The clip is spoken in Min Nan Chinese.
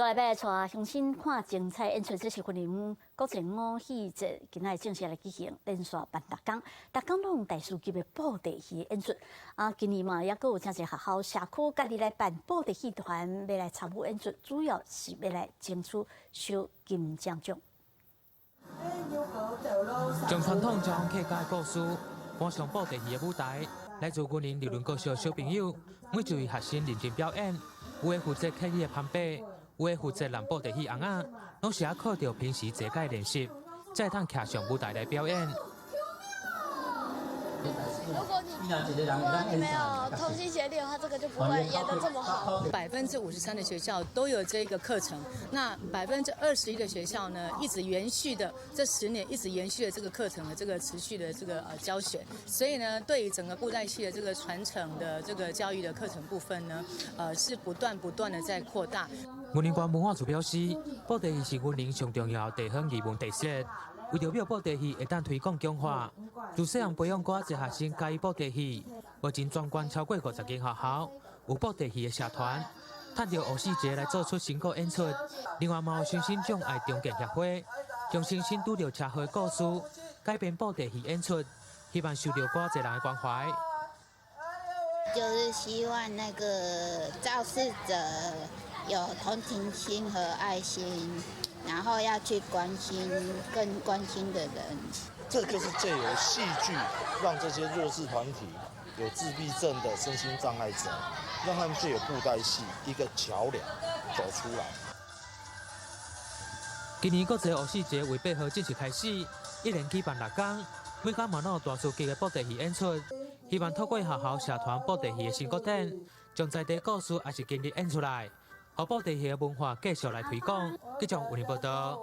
再來欲帶鄉親看精彩演出，這是雲林國際偶戲節今仔正式來舉行，連續辦六工，逐工攏用大師級的布袋戲演出。啊，今年嘛，猶閣有誠濟學校、社區家己來辦布袋戲團，欲來參與演出，主要是欲來爭取賞金獎獎。將傳統蕉鄉客家故事搬上布袋戲的舞台，來自雲林立崙國小小朋友，每一位學生認真表演，有的負責客語的旁白，有的負責攬布袋戲尪仔，攏是愛靠著平時坐甲練習，才會當徛上舞台來表演。如果你沒有同心協力的話，這個就不會演得這麼好。 53%的學校都有這個課程，那21%的學校呢，一直延續的這10年一直延續的這個課程的這個持續的這個教學，所以呢，對於整個布袋戲的這個傳承的這個教育的課程部分呢，是不斷不斷的在擴大。雲林縣文化處表示，布袋戲是雲林上重要的地方藝文特色。為著欲布袋戲會當推廣強化，自細漢培養閣較濟學生佮意布袋戲，目前全縣超過50間學校有布袋戲的社團，趁著偶戲節來做出成果演出。另外，嘛有身心障礙重建協會，將身心拄著車禍故事改編布袋戲演出，希望受著閣較濟人的關懷。就是希望那個肇事者有同情心和愛心。然後要去關心更關心的人。這就是借由戲劇，讓這些弱勢團體、有自閉症的身心障礙者，讓他們借由布袋戲一個橋梁走出來。今年國際偶戲節為8號正式開始，一連舉辦六工，每工嘛攏有大師級的布袋戲演出，希望透過學校社團布袋戲的新國展，將在地故事抑是經歷演出來，予布袋戲的文化繼續來推廣。記者雲林報道。